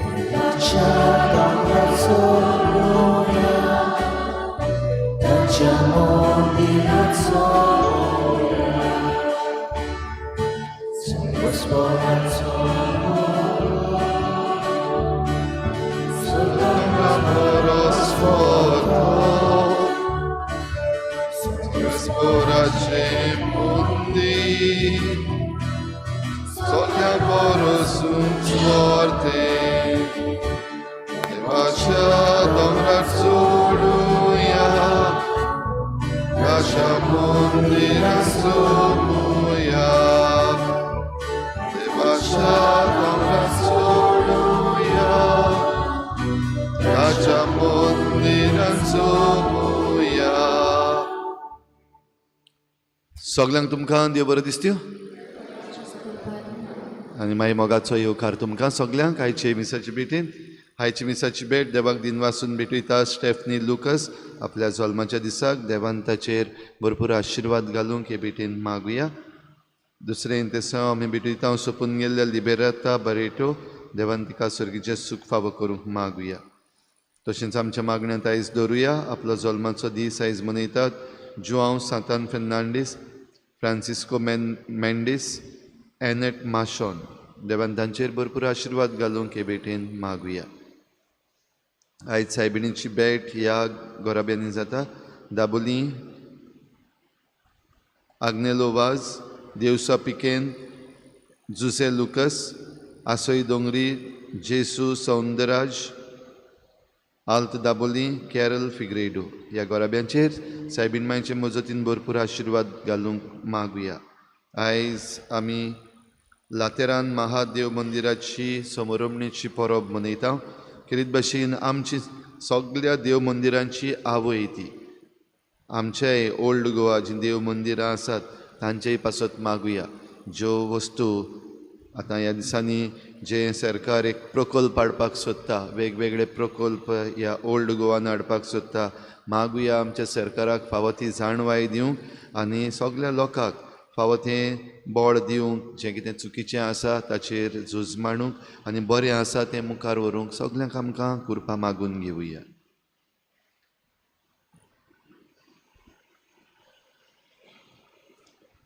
देवाच्या दोंगरार चलुया, ताच्या मंदिरांत चलुया, सर्वस्वरान चलुया, Sporace mundi, Soglia porosun forte, Devacea domnar soluia, Cascia mundira soluia, Devacea domnar soluia, Cascia mundira soluia. सगल्यांक तुमकां देव बरें दिसत्यो आनी मागीर मोगाचो येवकार तुमकां सगल्यांक आयचे मिसाचे भेटीन. आयची मिसाची भेट देवाक दिनवासून भेटयता स्टेफनी लुकस आपल्या जल्माच्या दिसाक देवान ताचेर भरपूर आशिर्वाद घालूंक हे भेटीन मागुया. दुसरें तेसांव आमी भेटयता सोंपून गेल्ल्या लिबेराता बरेटो देवान तिका सर्गीचें सूख फावो करूंक मागुया. तशेंच आमच्या मागण्यांत आयज दवरुया आपलो जल्माचो दीस आयज मनयतात जुआंव सांतान फेर्नांडीस, फ्रांसिस्को मेंडीस, एनेट माशॉन देवान तांचेर भरपूर आशिर्वाद घालूंक हे भेटेन मागुया. आयज सायबिणीची भेट ह्या गोराब्यांनी जाता. दाबोली आग्नेलो वाज, देवसा पिकेन, जुसे लुकस, आसोई दोंगरी, जेसू सौंदराज, आल्त दाबोली, कॅरल फिग्रेडो ह्या गोराब्यांचेर सायबीण मांयचे मजतीन भरपूर आशिर्वाद घालूंक मागुया. आयज आमी लातेरान महादेव मंदिराची समोरमणेची परब मनयता. खेरीत भाशेन आमची सगल्या देव मंदिरांची आवय ती आमच्याय ओल्ड गोवा जीं देव मंदिरां आसात तांचेय पासत मागुया. ज्यो वस्तू आतां ह्या दिसांनी जे सरकार एक प्रकल्प हाडपाक सोदता, वेगवेगळे प्रकल्प ह्या ओल्ड गोवान हाडपाक सोदता, मागुया आमच्या सरकाराक फावो ती जाणवाय दिवंक आनी सगल्या लोकांक फावो तें बळ दिवंक, जें कितें चुकीचें आसा ताचेर झूज मांडूंक आनी बरें आसा तें मुखार व्हरूंक सगल्यांक आमकां कृपा मागून घेवया.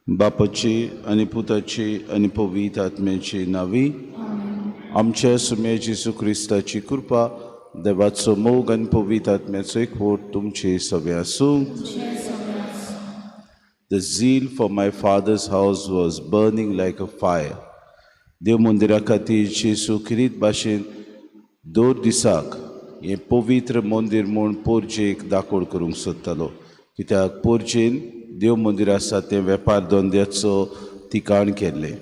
बापाची आनी पुताची आनी पवित्र आत्म्याची नावी आमच्या सुम्या जेजू क्रिस्ताची कृपा, देवाचो मोग आनी पवित्र आत्म्याचो एकवट तुमचे सगळे आसूं. The zeal for my father's house was burning like a fire. देव मंदिरा खातीर जेजू खेरीत भाशेन दर दिसाक हें पवित्र मंदीर म्हूण पोरजेक दाखोड करूंक सोदतालो. कित्याक पोरजेन देव मंदीर आसा तें वेपार धंद्याचो ठिकाण केल्लें.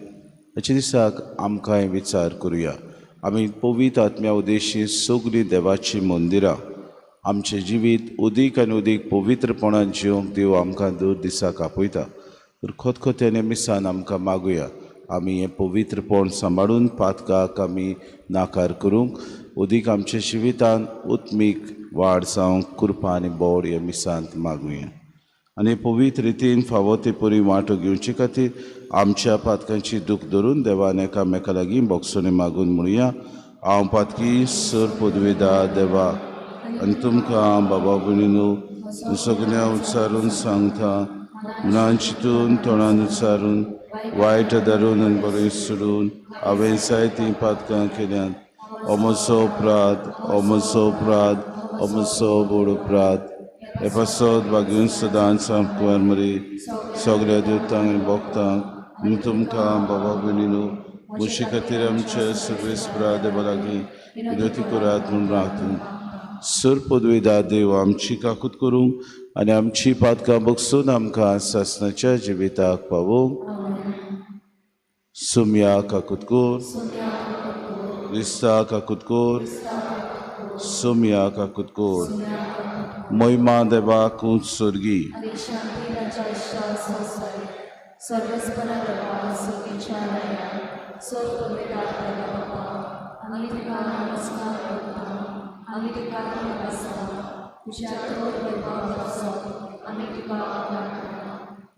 हाचे दिसाक आमकांय विचार करुया. आमी पवित्र आत्म्या उद्देशी सगळीं देवाचीं मंदिरां आमचें जिवीत उदीक आनी उदीक पवित्रपणान जिवंक देव आमकां दर दिसाक आपयता. तर खतखत्याने मिसान आमकां मागुया आमी हें पवित्रपण सांबाळून पातकाक आमी नाकार करूंक उदीक आमच्या जिवितान उत्मीक वाड जावंक कृपा आनी बोड हे मिसांत मागुया. आनी पवित्र रितीन फावो ते परी वांटो घेवचे खातीर आमच्या पातकांची दूख धरून देवान एकामेका लागीं बोगसोणी मागून म्हणुया. हांव पातकी सर पदवेदा देवा आनी तुमकां बाबा भयणीनो सगळ्या उच्चारून सांगता, मनान चिंतून तोंडान उच्चारून वायट धरून आनी बरें सोडून हांवें जायतीं पातकां केल्यांत. अमसो अपराध, अमसो अपराध, अमसो व्हड अपराध. हे पासत बागेवन सदांच सामकुवार मरे सगळ्या देवतांक आनी भक्तांक आनी तुमकां बाबा भयणीनो म्हजे खातीर आमच्या सर्वेस्परा देवा लागीं विनवती करात म्हूण रावता. सर पदवेदा देव आमची काकूत करूंक आनी आमची पातकां बगसून आमकां सासणाच्या जिविताक पावोवंक. सुमया काकूत कर, क्रिस्ता काकूत कर, सुमया काकूत कर. महिमा देवाक उंच स्वर्गी.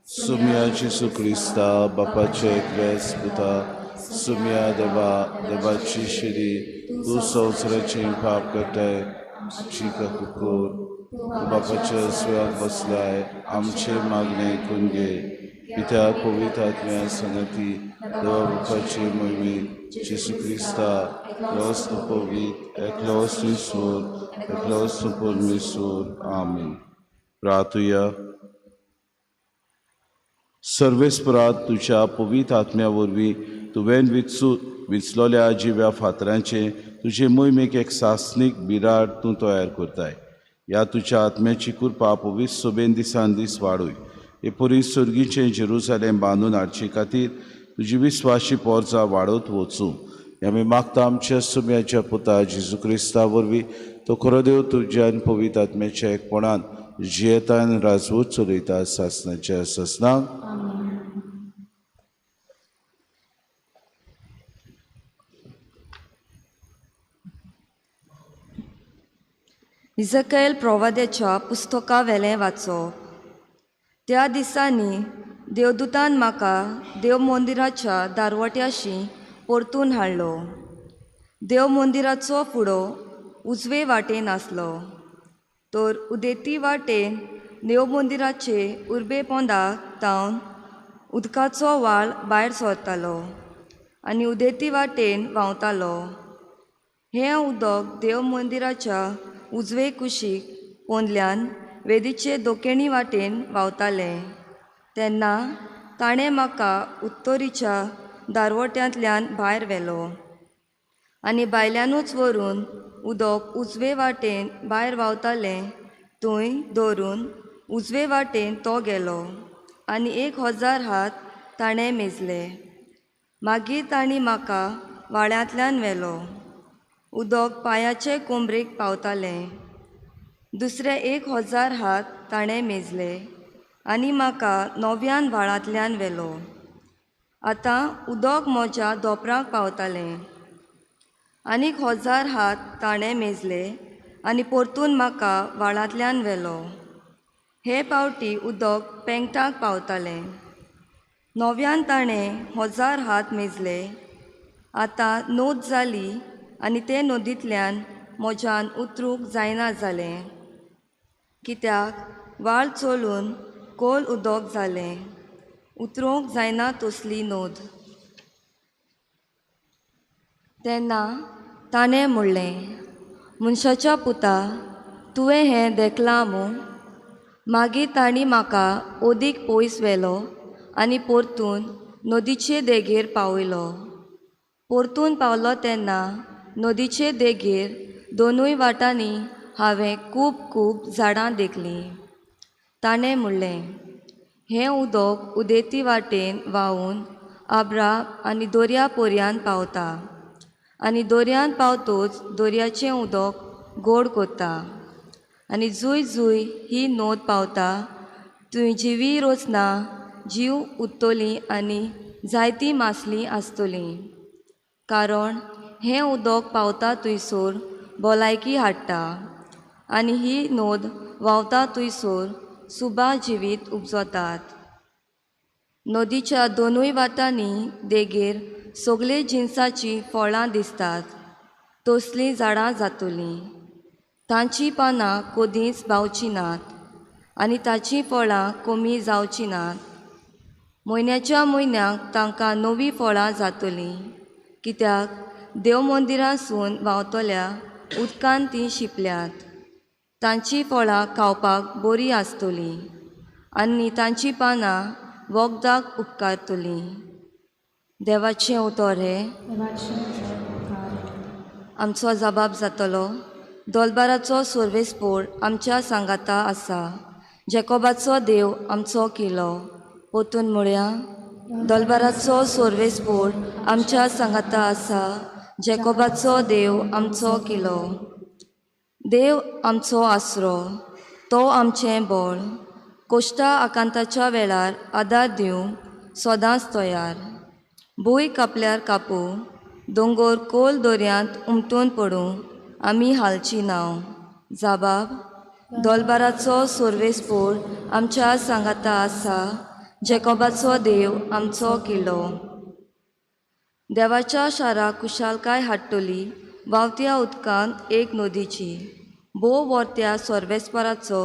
सुमया जेजू क्रिस्ता बापाचे एकल्याच पुता सुम्या देवा देवाची शिरी तूं संवसाराचें पाप करताय आमची काकुळ तूं बापाच्या सुवात बसलाय आमचें मागणें आयकून घे. पित्या पवित्र आत्म्या संगती देवा बापाचे मोहिमेन जेजू क्रिस्ता एकलोच तूं पवित्र एकलोच तूं ईश्वर एकलोच तूं परमेश्वर. आमेन. प्रार्थुया. सर्वेस्परा तुज्या पवित्र आत्म्या वरवीं तुवें विचलोल्या जिव्या फातरांचें तुजे मोहिमेक एक सासणीक बिराड तूं तयार करताय. ह्या तुज्या आत्म्याची कृपा पवित्र सोबेन दिसान दीस वाडूय. हे परी सर्गीचें जेरुजालेम बांदून हाडचे खातीर तुजी विस्वाशी पोरसां वाडत वचूं. आमी मागता आमच्या सुम्याच्या पुता जेजू क्रिस्ता वरवीं तो खरो देव तुज्या आनी पवित्र आत्म्याच्या एकपणान जियेता आनी राजवट चलयता सासणाच्या सासणाक. इजकयल प्रवाद्याच्या पुस्तका वेलें वाचप. त्या दिसांनी देवदूतान म्हाका देवमंदिराच्या दारवट्याशी परतून हाडलो. देवमंदिराचो फुडो उजवे वाटेन आसलो, तर उदेंती वाटेन देवमंदिराचे उर्बे पोंदाक तावन उदकाचो व्हाळ भायर सरतालो आनी उदेंती वाटेन व्हांवतालो. हें उदक देवमंदिराच्या उजवे कुशीक पोंदल्यान वेदीचे दोकेणी वाटेन व्हांवतालें. तेन्ना ताणें म्हाका उत्तरीच्या दारवट्यांतल्यान भायर व्हेलो आनी भायल्यानूच व्हरून उदक उजवे वाटेन भायर व्हांवतालें थंय दवरून उजवे वाटेन तो गेलो आनी 1000 हात ताणें मेजले. मागीर तांणी म्हाका वाड्यांतल्यान व्हेलो. उदक पांयाचे कोमरेक पावतालें. दुसरे 1000 हात ताणें मेजले आनी म्हाका नव्यान व्हाळांतल्यान व्हेलो. आतां उदक म्हज्या दोपरांक पावतालें. आनीक 1000 हात ताणें मेजले आनी परतून म्हाका व्हाळांतल्यान व्हेलो. हे पावटी उदक पेंगटाक पावतालें. नव्यान ताणें 1000 हात मेजले. आतां नोद जाली आनी ते नदींतल्यान म्हज्यान उतरूंक जायना जालें, कित्याक व्हाळ चलून खोल उदक जालें, उतरूंक जायना तसली नोद. तेन्ना ताणें म्हणलें, मनशाच्या पुता, तुवें हें देखलां मूं? मागीर तांणी म्हाका अदीक पयस व्हेलो आनी परतून नदीचे देगेर पावयलो. परतून पावलो तेन्ना नदीचे देगेर दोनूय वाटांनी हांवें खूब खूब झाडां देखलीं. ताणें म्हणलें, हें उदक उदेंती वाटेन व्हांवून आब्रा आनी दर्या पर्यान पावता आनी दर्यान पावतोच दर्याचें उदक गोड करता आनी जूय जूय ही नोद पावता थंय जिवी रोचना जीव उरतली आनी जायतीं मासलीं आसतलीं, कारण हें उदक पावता थंयसर भलायकी हाडटा आनी ही नोद व्हांवता थंयसर सुबा जिवीत उपजतात. नदीच्या दोनूय वाटांनी देगेर सगळे जिनसाचीं फळां दिसतात तसलीं झाडां जातलीं. तांचीं पानां कदींच बावचीं नात आनी ताचीं फळां कमी जावचीं नात. म्हयन्याच्या म्हयन्याक तांकां नवीं फळां जातलीं, कित्याक देवमंदिरासून व्हांवतल्या उदकान तीं शिंपल्यात. तांचीं फळां खावपाक बरीं आसतलीं आनी तांचीं पानां वखदाक उपकारतलीं. देवाचें उतर हें. आमचो जबाब जातलो. दोलबाराचो सर्वेस्पोर आमच्या सांगाता आसा. जेकोबाचो देव आमचो किलो. पोतून म्हळ्या, दोलबाराचो सर्वेस्पोर आमच्या सांगाता आसा. जेकोबाचो देव आमचो किलो. देव आमचो आसरो, तो आमचें बळ. कोश्टा आकांताच्या वेळार आदार दिवंक सदांच तयार. भूंय कापल्यार कापूं, दोंगोर खोल दर्यांत उमटून पडूं, आमी हालची नांव. जाबाब, दोलबाराचो सर्वेस्पोर आमच्या सांगाता आसा. जेकोबाचो देव आमचो किल्लो. देवाच्या शाराक खुशालकाय हाडटली व्हांवत्या उदकान एक नदीची. भोव वर्त्या सर्वेस्पराचो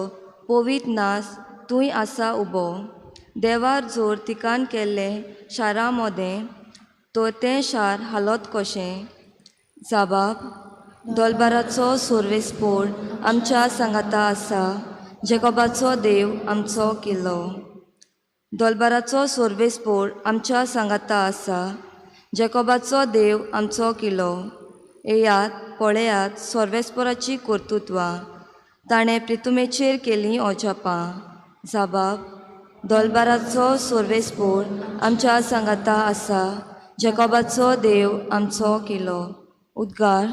पवित्र नास तूंय आसा उबो. देवार जोर तिकान केल्लें शारा मोदें तर तें शार हालत कशें? जाबाब, दोलबाराचो सोर्वेस्पोर आमच्या सांगाता आसा, जेकोबाचो देव आमचो किल्लो. दोलबाराचो सोर्वेस्पोर आमच्या सांगाता आसा, जेकोबाचो देव आमचो किल्लो. येयात पळयात सोर्वेस्पोराची कर्तुत्वां, ताणें प्रितुमेचेर केलीं अजापां. जाबाब, दोलबाराचो सोर्वेस्पोर आमच्या सांगाता आसा, जेकोबाचो देव आमचो किल्लो. उद्गार.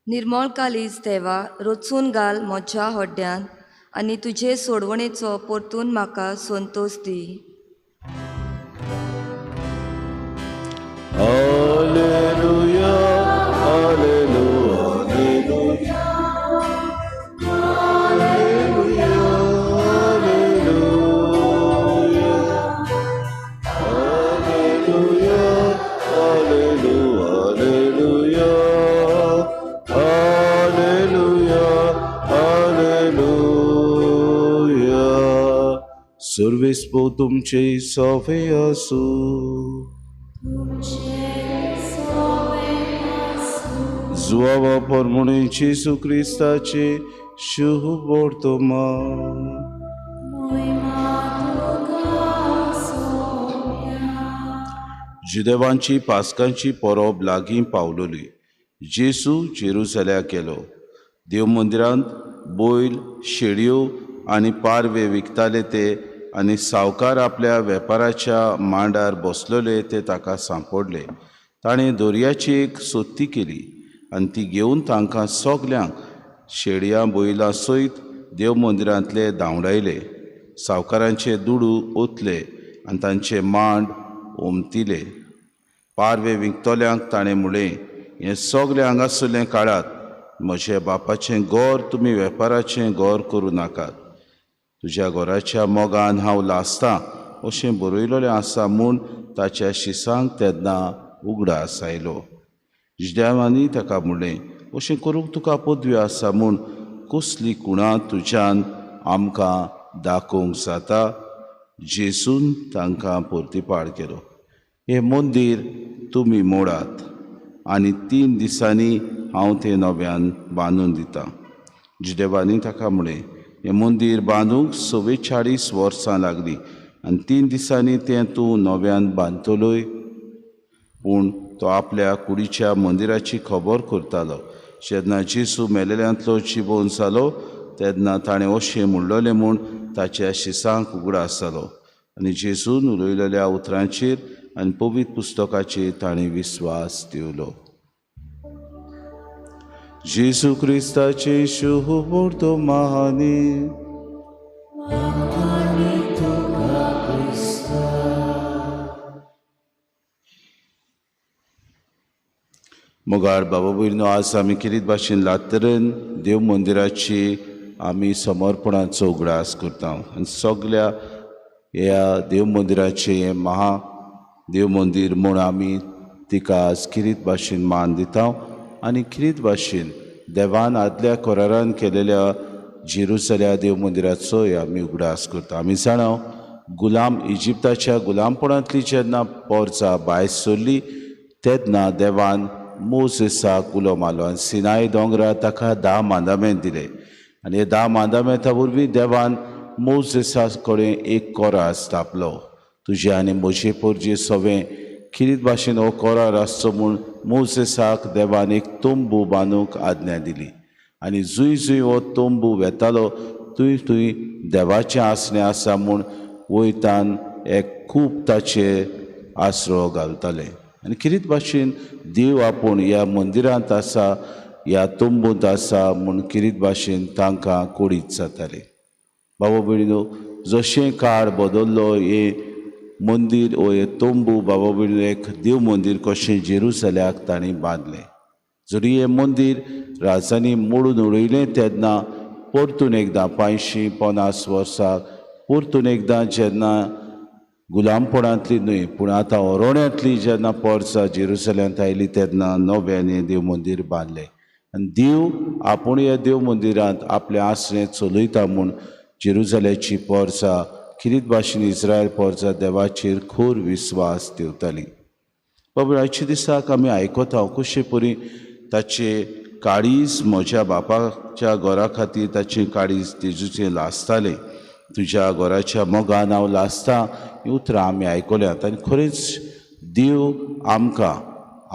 निर्मळ कालीज देवा रचून घाल म्हज्या हड्ड्यान आनी तुजे सोडवणेचो परतून म्हाका संतोश दी. Alleluia, alleluia, alleluia. Alleluia, alleluia. Alleluia, alleluia, alleluia. Alleluia, alleluia. सर्वेस्पो तुमचे सवे आसूं. जुआवा परमणे जेजू क्रिस्ताचे शुभ वर्तमान. जुदेवांची पास्कांची परब लागीं पावलोली. जेजू जेरुसल्याक गेलो. देव मंदिरांत बैल, शेळयो आनी पारवे विकताले ते आनी सावकार आपल्या वेपाराच्या मांडार बसलेले ते ताका सांपडले. ताणें दोरयाची एक सोत्ती केली आनी ती घेवन तांकां सगल्यांक शेळयां बैलां सयत देव मंदिरांतले धांवडायले. सावकारांचे दुडू ओतले आनी तांचे मांड ओमतिले. पारवे विकतल्यांक ताणें म्हणलें, हें सगलें हांगासरलें काडात, म्हज्या बापाचें घर तुमी वेपाराचें घर करूं नाकात. तुज्या घराच्या मोगान हांव लासतां अशें बरयलेलें आसा म्हूण ताच्या शिसांक तेन्ना उगडास आयलो. जुदेवांनी ताका म्हणलें, अशें करूंक तुका पदवी आसा म्हूण कसली कुणां तुज्यान आमकां दाखोवंक जाता? जेजून तांकां परतीपाड केलो, हें मंदीर तुमी मोडात आनी 3 दिसांनी हांव तें नव्यान बांदून दितां. जुदेवांनी ताका म्हणलें, हें मंदीर बांदूंक 44 वर्सां लागलीं आनी 3 दिसांनी तें तूं नव्यान बांदतलोय? पूण तो आपल्या कुडीच्या मंदिराची खबर करतालो. जेन्ना जेजू मेलेल्यांतलो जिबोवन जालो तेन्ना ताणें अशें म्हणलेलें म्हूण ताच्या शिसांक उगडास जालो आनी जेजून उलयलेल्या उतरांचेर आनी पवित्र पुस्तकाचेर ताणें विस्वास दिवलो. जेजू क्रिस्ताचे शुभ वर्तमानी. मोगाळ बाबा भयणीनो, आज आमी किरीत भाशेन लातरण देव मंदिराची आमी समर्पणाचो उगडास करता आनी सगल्या ह्या देव मंदिराचें हें महा देव मंदीर म्हूण आमी तिका आज किरीत भाशेन मान दिता आनी किरीत भाशेन देवान आदल्या करारान केलेल्या जेरुसल्या देव मंदिराचोय आमी उगडास करता. आमी जाणा गुलाम इजिप्ताच्या गुलामपणांतली जेन्ना पोरचा भायर सरली तेन्ना देवान मोजेसाक उलो मारलो आनी सिनाय दोंगरार ताका 10 मांदामेंत दिले आनी हे 10 मांदामेंता वरवीं देवान मोजेसा कडेन एक करार स्थापलो. तुजे आनी म्हजे पोरजे सवें किरीत भाशेन हो करार आसचो म्हूण मोजेसाक देवान एक तंबू बांदूंक आज्ञा दिली आनी जंय जंय हो तंबू वेतालो थंय थंय देवाचें आसणें आसा म्हूण वयतान एक खूब ताचे आसरो घालताले. आनी किरीत भाशेन देव आपूण ह्या मंदिरांत आसा, ह्या तंबूंत आसा म्हूण किरीत भाशेन तांकां कोडीत जातालें. बाबा भयणीनो, जशें काळ बदल्लो हें मंदीर ओ हें तंबू बाबा भयणीनो एक देव मंदीर कशें जेरुसल्याक तांणी बांदलें. जरी हें मंदीर राजांनी मोडून उडयलें तेन्ना परतून एकदां 550 वर्सां परतून एकदां जेन्ना गुलामपणांतली न्हय पूण आतां ओरोण्यांतली जेन्ना पोरसां जेरुसल्यांत आयली तेन्ना नव्यान देव मंदीर बांदलें. आनी देव आपूण ह्या देव मंदिरांत आपलें आसणें चलयता म्हूण जेरुसल्याची पोरसां किरीत भाशेन इस्रायल पोरसां देवाचेर खोर विस्वास दवरताली. बाबा आयच्या दिसाक आमी आयकता कशे परी ताचे काळीज म्हज्या बापाच्या घरा खातीर ताचें काळीज तेजूचें लासतालें, तुज्या घराच्या मोगान हांव लासता, हीं उतरां आमी आयकल्यांत. आनी खरेंच देव आमकां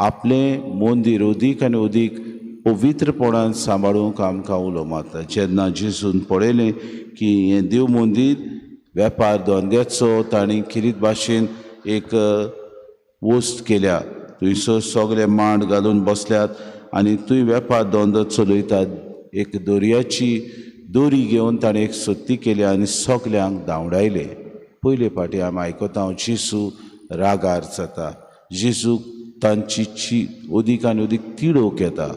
आपलें मंदीर अदीक आनी अदीक पवित्रपणान सांबाळूंक आमकां उलो मारता. जेन्ना जेजून पळयलें की हें देव मंदीर वेपार धंद्याचो तांणी किरीत भाशेन एक वस्त केल्या, थंयसर सगळे मांड घालून बसल्यात आनी थंय वेपार धंदो चलयतात, एक दोरयाची दोरी घेवन ताणें एक सत्ती केली आनी सगल्यांक धांवडायले. पयले फावटी आमी आयकता जेजू रागार जाता, जेजूक तांची ची अदीक आनी अदीक तिडोवंक येता,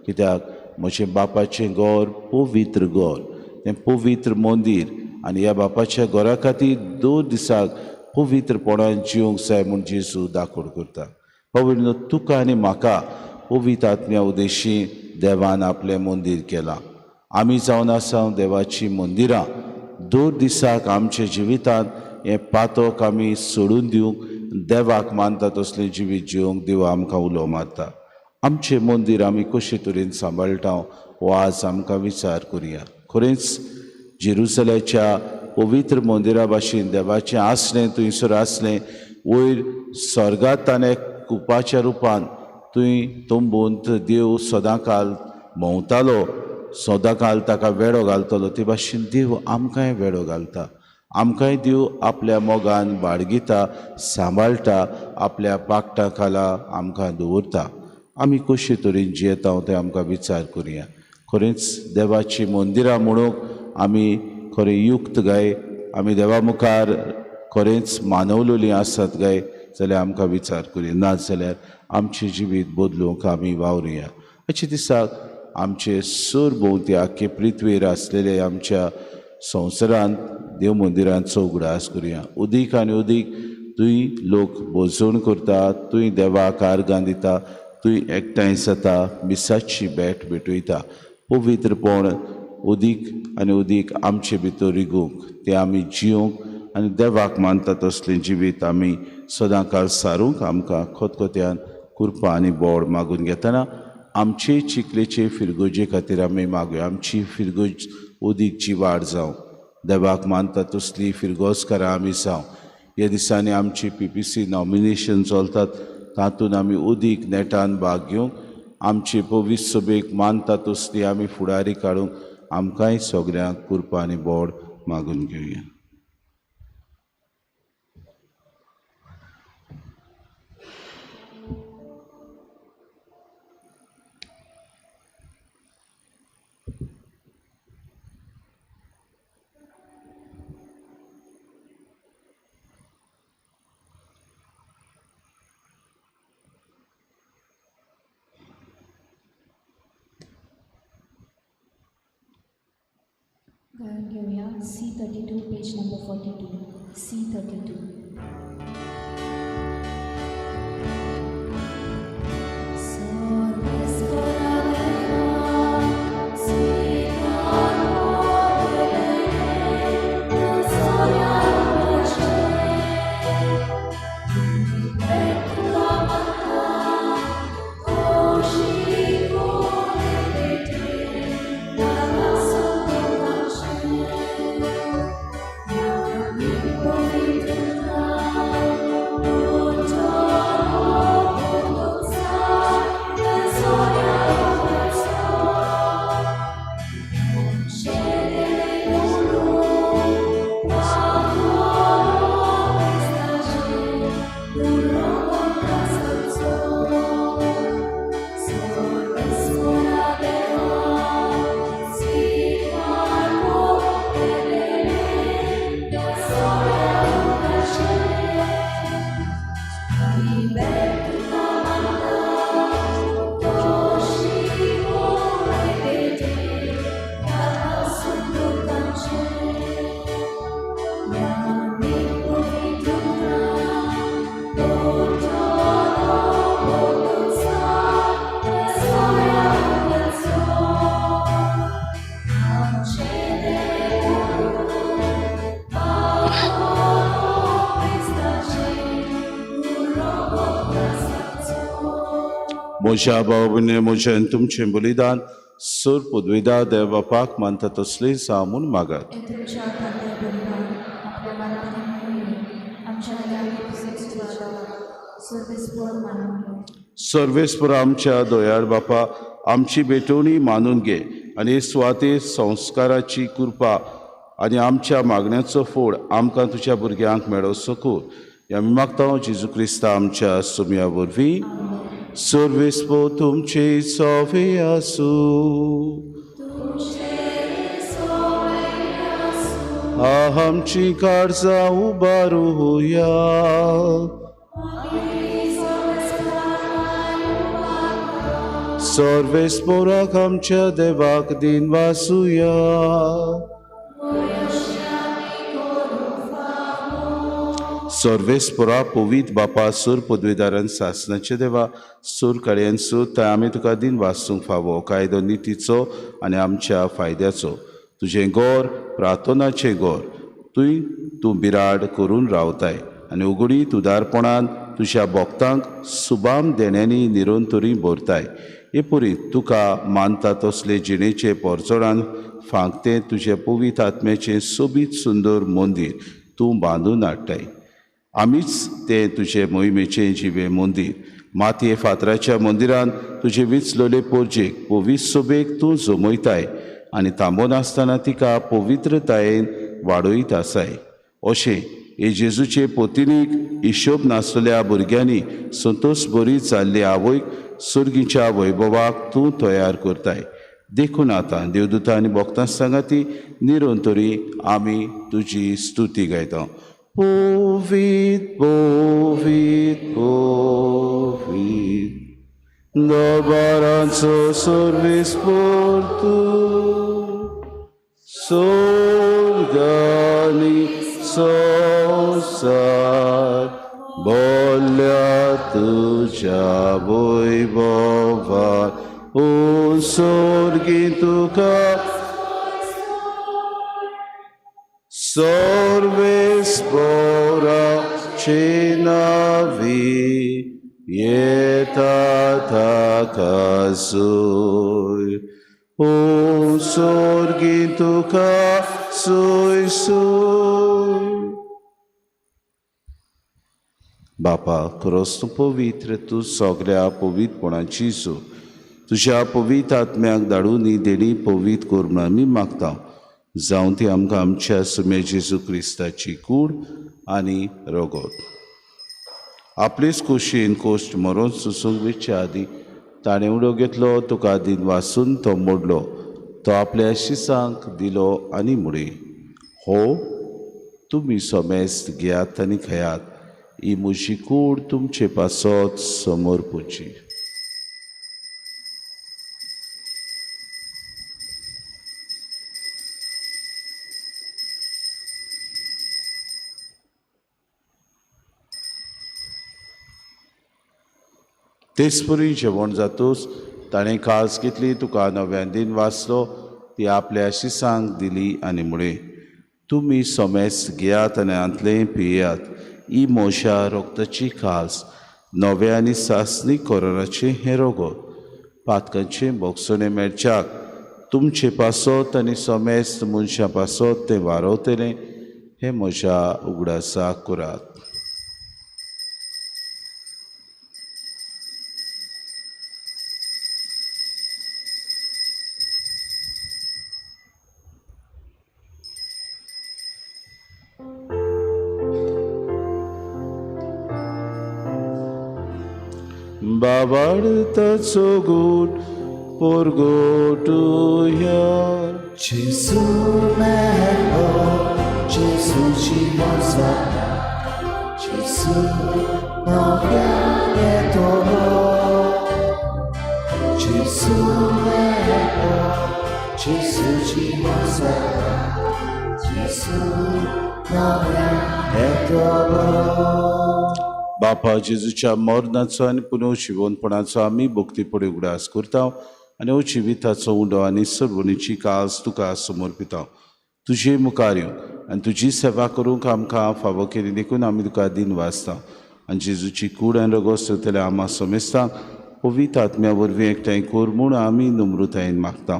कित्याक म्हजें बापाचें घर पवित्र घर, तें पवित्र मंदीर आनी ह्या बापाच्या घरा खातीर 2 दिसाक पवित्रपणान जिवंक जाय म्हूण जेजू दाखोड करता. पवित्र तुका आनी म्हाका पवित्र आत्म्या उद्देशी देवान आपलें मंदीर केलां. आमी जावन आसा देवाचीं मंदिरां. 2 दिसाक आमच्या जिवितांत हें पातक आमी सोडून दिवंक देवाक मानता तसलें जिवीत जिवंक देव आमकां उलो मारता. आमचें मंदीर आमी कशे तरेन सांबाळटा हो आज आमकां विचार करुया. खरेंच जेरुसल्याच्या पवित्र मंदिरा भाशेन देवाचें आसलें थंयसर आसलें, वयर स्वर्गांत ताणें कुपाच्या रुपान थंय तंबूंत देव सदांकाल भोंवतालो, सदांकाल ताका वेडो घालतलो, ते भाशेन देव आमकांय वेडो घालता. आमकांय देव आपल्या मोगान बाळगिता, सांबाळटा, आपल्या पाकटा खाला आमकां दवरता. आमी कशे तरेन जियेता तें आमकां विचार करुया. खरेंच देवाची मंदिरां म्हणूंक आमी खरें युक्त गाय, आमी देवा मुखार खरेंच मानवलेलीं आसत गाय जाल्यार आमकां विचार करुया, ना जाल्यार आमचें जिवीत बदलूंक आमी वावरुया. अशे दिसाक आमचे सरभोंवती आख्खे पृथ्वीर आसलेले आमच्या संवसारांत देव मंदिरांचो उगडास करुया. अदीक आनी अदीक थंय लोक भोजवण करता, थंय देवाक आर्गां दिता, थंय एकठांय जाता, मिसाची भेट भेटयता. पवित्रपण अदीक आनी अदीक आमचे भितर रिगूंक, तें आमी जिवंक आनी देवाक मानता तसलें जिवीत आमी सदांकाल सारूंक आमकां खतखत्यान कृपा आनी बोड मागून घेतना आमचे चिखलेचे फिरगोजे खातीर आमी मागुया. आमची फिरगोज अदीकची वाड जावं, देवाक मानता तसली फिरगोजकारां आमी जावं. ह्या दिसांनी आमची PPC nomination चलतात, तातूंत आमी अदीक नेटान भाग घेवंक, आमचे पवित्र सभेक मानता तसली आमी फुडारी काडूंक आमकांय सगळ्यांक कृपा आनी बोड मागून घेवया. गायन घेऊया C32 page number 42 C32. Thank you. म्हज्या भाव भयणी म्हजें तुमचें बलिदान सर पदवेदा देव बापाक मानता तसलें जावं म्हूण मागात. सर्वेस्पर आमच्या दयाळ बापा आमची भेटवणी मानून घे आनी सुवातेर संस्काराची कृपा आनी आमच्या मागण्याचो फोड आमकां तुज्या भुरग्यांक मेळो सकूर. आमी मागता जेजू क्रिस्ता आमच्या सुम्या वरवीं. सर्वेस्पर तुमचे सोवे आसूं. आमची काळजां उबारुया. सर्वेस्पराक आमच्या देवाक दिन वासुया. सर्वेस्परा पवित्र बापा सूर पदवीदारान सासनाचे देवा सूर काडयेन सूर थंय आमी तुका दिन वासूंक फावो कायदो नितीचो आनी आमच्या फायद्याचो. तुजें गोर प्रार्थनाचें गोर तुय तूं बिराड करून रावताय आनी उगडीत उदारपणान तुज्या भक्तांक सुबाम देण्यांनी निरंतरी भरताय. हे पुरी तुका मानता तसले जिणेचे पोरचोडान फांकते तुजे पवित्र आत्म्याचें सोबीत सुंदर मंदीर तूं बांदून हाडटाय. आमीच तें तुजे मोहिमेचें जिवें मंदीर. मातये फातराच्या मंदिरान तुजे विचलोले पोरजेक पवित्र सोबेक तूं जमयताय आनी थांबोनासतना तिका पवित्रतायेन वाडयत आसाय. अशें हे जेजूचे पोतिनीक हिशोब नासलेल्या भुरग्यांनी संतोष बरी जाल्ली आवयक सुर्गीच्या वैभवाक तूं तयार करताय. देखून आतां देवदूता आनी भक्तां सांगाती निरंतरी आमी तुजी स्तुती गायता. पवित्र पवित्र पवित्र दरबाराचो सर्वेस्पर तूं स्वर्ग आनी संवसार बोल्ल्या तुज्या वैभवान. ओ स्वर्गी तुका सर्वेस्पराचे नांवी येता ताका सोय. ओ स्वर्गी तुका सोय सोय. बापा खरोच तूं पवित्र, तूं सगळ्या पवित्रपणाची सो. तुज्या पवित्र आत्म्याक धाडून ही देणी पवित्र कर म्हूण आमी मागता. जावं ती आमकां आमच्या सुम्या जेजू क्रिस्ताची कूड आनी रगत. आपलेच खोशयेन कोश्ट मरोन सोसूंक वेच्या आदीं ताणें उडो घेतलो, तुका दिन वासून तो मोडलो, तो आपल्या शिसांक दिलो आनी म्हणलें, हो तुमी समेस्त घेयात आनी खेयात, ही म्हजी कूड तुमचे पासत समर्पुची. तेचपरी जेवण जातूच ताणें कास घेतली, तुका नव्यान दिन वाचलो, ती आपल्या शिसांक दिली आनी म्हणलें, तुमी समेस्त घेयात आनी हांतलें पियात, ही म्हज्या रक्ताची कास नव्या आनी सासणी कोराचें हें रगत. पातकांचें भोगसणें मेळच्याक तुमचे पासत आनी समेस्त मनशां पासत तें वारवतलें हें म्हज्या उगडासाक करात. बाबाडताचो गूट परगोटुया. जेजू मेलो, जेजूची मोजाता, जेजू नव्यान येतलो. जेजू मेलो, जेजूची मोजाता, जेजू नव्यान येतलो. बापा जेजूच्या मरणाचो आनी पुनर्जिवनपणाचो आमी भक्तीपणी उगडास करता आनी हो जिविताचो उंडो आनी सर्वणीची कास तुका समर्पिता. तुजे मुखार येवन आनी तुजी सेवा करूंक आमकां फावो केली देखून आमी तुका दिन वाचता. आनी जेजूची कूड आनी रगत सोदतल्या आमा समेस्तांक पवित्र आत्म्या वरवीं एकठांय कर म्हूण आमी नम्रतायेन मागता.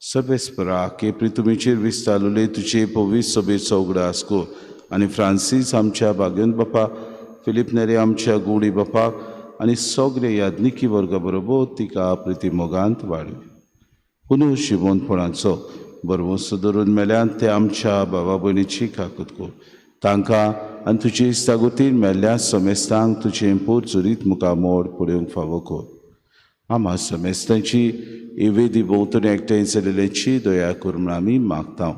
सर्वेस्परा के प्रितुमीचेर विस्तारले तुजे पवित्र सभेचो उगडास कर आनी फ्रांसीस आमच्या भाग्यवंत बापा, फिलीप नेरे आमच्या गुडी बापाक आनी सगळे याज्ञिकी वर्गा बरोबर तिका प्रिती मोगांत वाडय. पुनू शिवोनपणाचो बरवंसो धरून मेल्यान ते आमच्या बाबा भयणीची काकूत कर. तांकां आनी तुजे इस्तागुतीन मेल्ल्या समेस्तांक तुजें पोर चुरीत मुखार मोड पळोवंक फावो कर. आमा समेस्तांची इवेदी भोंवतणी एकठांय जाल्ल्याची दया कर म्हूण आमी मागता.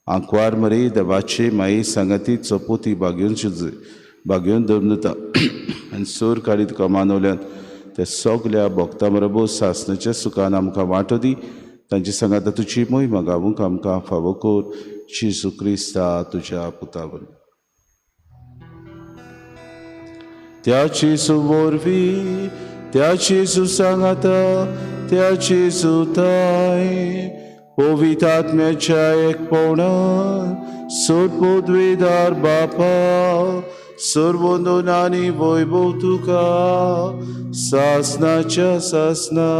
आंकवार मरे देवाचे माये सांगाती चपोती भाग्योवन दवरता आनी सोर काडी तुका मानवल्यान त्या सगल्या भक्तां बरोबर सासणाच्या सुखान आमकां वांटो दी. तांचे सांगाता तुजी मोहिमा गावूंक आमकां फावो कर. जेजू क्रिस्ता तुज्या पुता वरवीं. त्या जेजू वरवीं, त्या जेजू सांगाता, त्या जेजू ताय पवित्र आत्म्याच्या एकपणान सर्वोद्वेदार बापा सर्वंदन आनी वैभव तुका सासनाच्या सासना.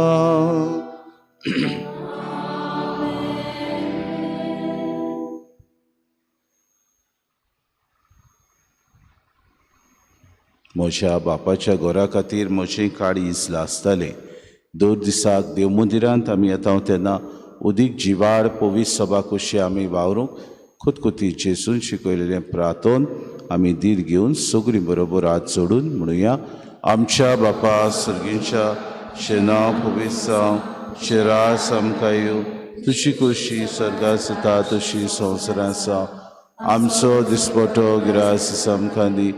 म्हज्या बापाच्या घरा खातीर म्हजें काळीज लासतालें. दर दिसाक देव मंदिरांत आमी येता तेन्ना उदीक जिवाळ पवित्र सभा कशी आमी वावरूंक खुतखुती जेजून शिकयलेलें प्रार्थन आमी धीर घेवन सगळीं बरोबर हात जोडून म्हणुया. आमच्या बापा सर्गीच्या नांव पवित्र जावं, तुजें राज आमकां येवं, तुजी खोशी सर्गांत जाता तशी संवसारांत जावं. आमचो दिसपटो गिरास आमकां दी,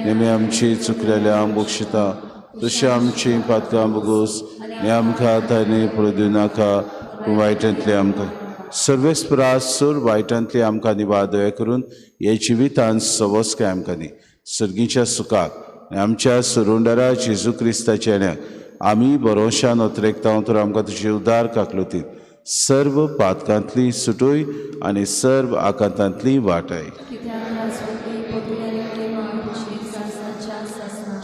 नेमी आमची चुकलेल्या बक्षिता तशी आमची पातकां बगोस, आनी आमकां ताणें पळोवं दिवं नाका पूण वायटांतले आमकां सर्वेस्परा सर वायटांतले आमकां निवार दया करून हे जिवितान सवस्काय आमकां दी. सर्गीच्या सुखाक आनी आमच्या सुरुंडारा जेजू क्रिस्ताच्या येण्याक आमी भरोशान अत्रेकता तर आमकां तुजे उदार काकलुतीत सर्व पातकांतली सुटोय आनी सर्व आकांतांतली वाटाय.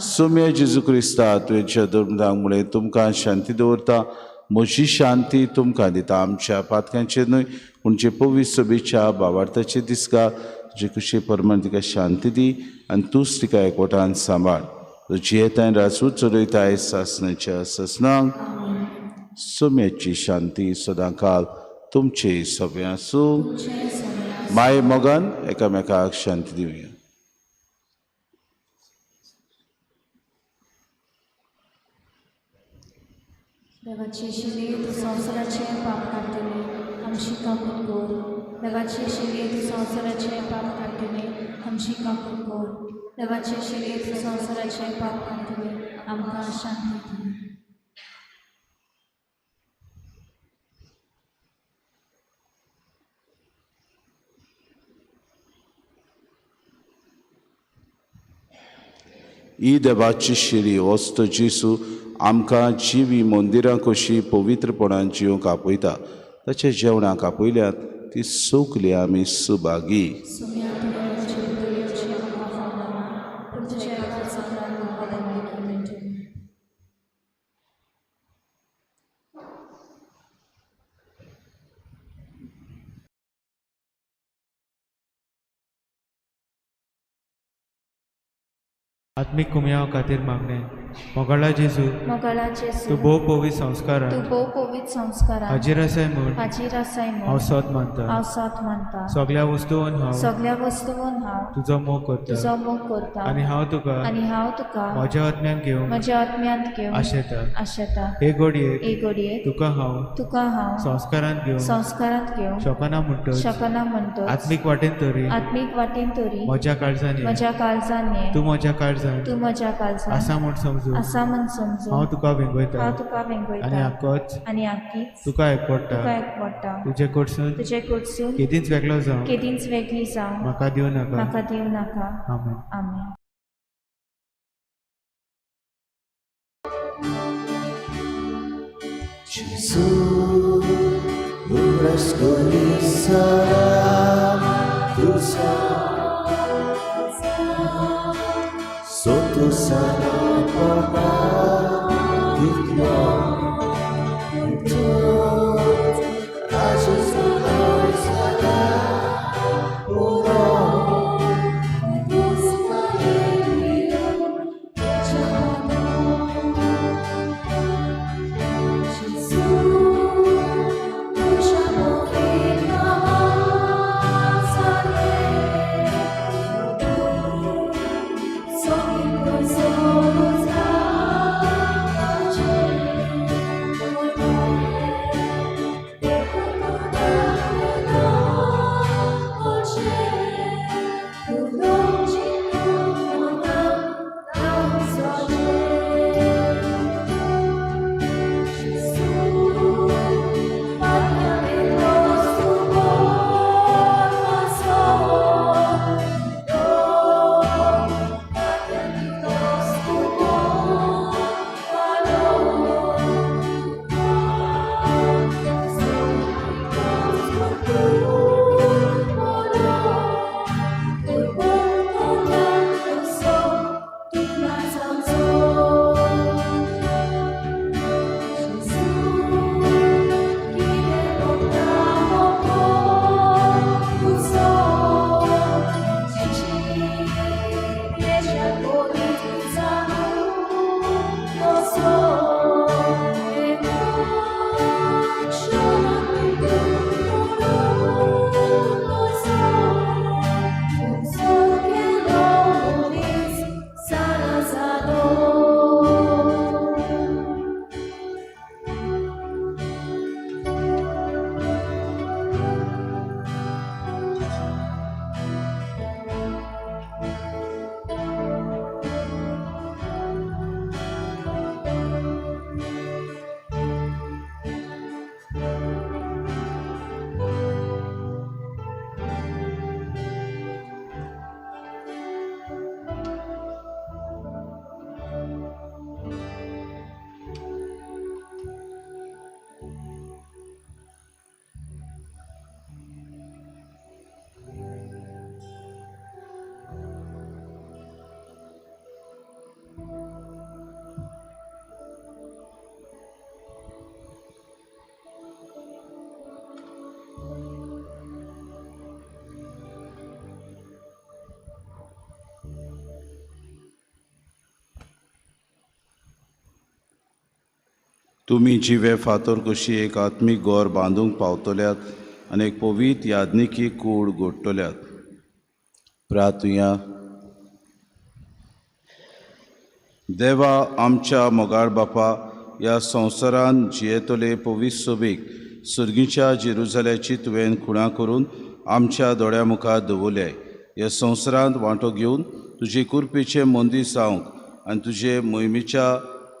सोम्या जेजू क्रिस्ता तुवें धर्मदांक मुळे तुमकां शांती दवरता, म्हजी शांती तुमकां दिता. आमच्या पातकांचेर न्हय पूण जे पवित्र सभेच्या भावार्थाचे दिसका तुजे कुशे प्रमाण तिका शांती दी आनी तूंच तिका एकवटान सांबाळ. तुजी येताय राजूच चलयताय सासणाच्या सासणाक. सोम्याची शांती सदांकाल तुमचे सगळें आसूं. माये मोगान एकामेकाक शांती दिवया. देवाचे शिले तूं संवसाराचें पाप काडटलें आमची काकूत कर. देवाचे शिले तूं संवसाराचें पाप काडटलें आमची काकूत कर. देवाचे शिले तूं संवसाराचें पाप काडटलें आमकां शांती दी. ही देवाची शिरी वस्त जेजू आमकां जिवी मंदिरां कशी पवित्रपणान जिवंक आपयता. ताच्या जेवणाक आपयल्यात ती सगली आमी सुभागी. आत्मीक कुमयाव खातीर मागणें. मोगाळा जेजू, मोगाळा जेजू, तूं भोव पवित्र संस्कारान, तूं भोव पवित्र संस्कारान हाजीर आसाय म्हूण, हाजीर आसाय म्हूण हांव सोद मानता, हांव सोद मानता. सगळ्या वस्तून हांव, सगळ्या वस्तून हांव तुजो मोग करता, तुजो मोग करता. आनी हांव तुका, आनी हांव तुका म्हज्या आत्म्यान घेवंक, म्हज्या आत्म्यांत घेवंक आशेता, आशेता. हे घडयेक, हे घडयेक तुका हांव, तुका हांव संस्कारांत घेवंक, संस्कारांत घेवंक शकना म्हणटच, शकना म्हणटच आत्मीक वाटेन तरी, आत्मीक वाटेन तरी म्हज्या काळजान, म्हज्या काळजान ये, तूं म्हज्या काळजान, तूं म्हज्या काळजान आसा म्हूण समजून, आसा म्हूण समजून हांव तुका वेंगयता, हांव तुका वेंगयता. आनी आकोच, आनी आकीच तुका एकवटा, तुका एकवटा. तुजे कडसून, तुजे कडसून केदींच वेगळो जावं, केदींच वेगळी जावं म्हाका दिवं नाका, म्हाका दिवं नाका. आमेन. आमेन. Gesù, उगडास sarà tu sotto sarà porta दितलो पूण आसूं सदां पुरो. तुमी जिवे फातर कशी एक आत्मीक गोर बांदूंक पावतल्यात आनी एक पवित्र यादनिकी कूड घडटल्यात. प्रार्थुया. देवा आमच्या मोगाळ बापा, ह्या संवसारान जियेतले पवित्र सोबीक सर्गीच्या जेरुजाल्याची तुवें खुणा करून आमच्या दोळ्या मुखार दवरल्याय. ह्या संवसारांत वांटो घेवन तुजे कुरपेचें मंदीर जावंक आनी तुजे मोहिमेच्या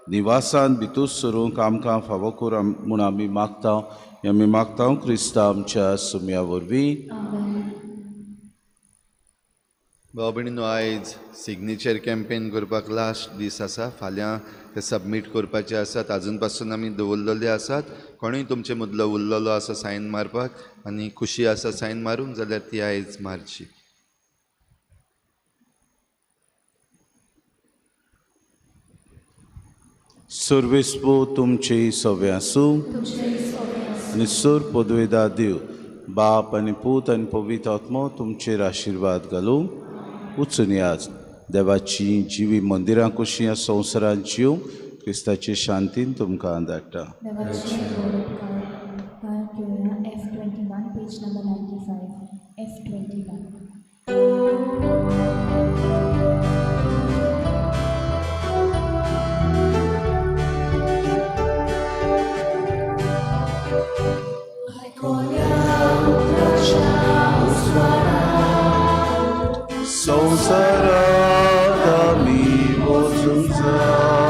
निवासान भितर सरूंक आमकां फावो कर म्हूण आमी मागता. हें आमी मागता क्रिस्ता आमच्या सुम्या वरवीं. भाव भयणीनो, आयज सिग्नेचर कॅम्पेन करपाक लास्ट दीस आसा. फाल्यां ते सबमीट करपाचे आसात. आजून पासून आमी दवरलेले आसात. कोणूय तुमचे मदलो उरलेलो आसा सायन मारपाक आनी खुशी आसा सायन मारूंक जाल्यार ती आयज मारची. सर्वेस्पो तुमचे सवे आसूं आनी सर पदवेदा देव बाप आनी पूत आनी पवित्र आत्मो तुमचेर आशिर्वाद घालूं. वचून आज देवाची जिवी मंदिरां कशीं ह्या संवसारांत जिवंक क्रिस्ताचे शांतीन तुमकां धाडटा. F21, page number 95, F21. संवसारांत आमी वचूंक जाय.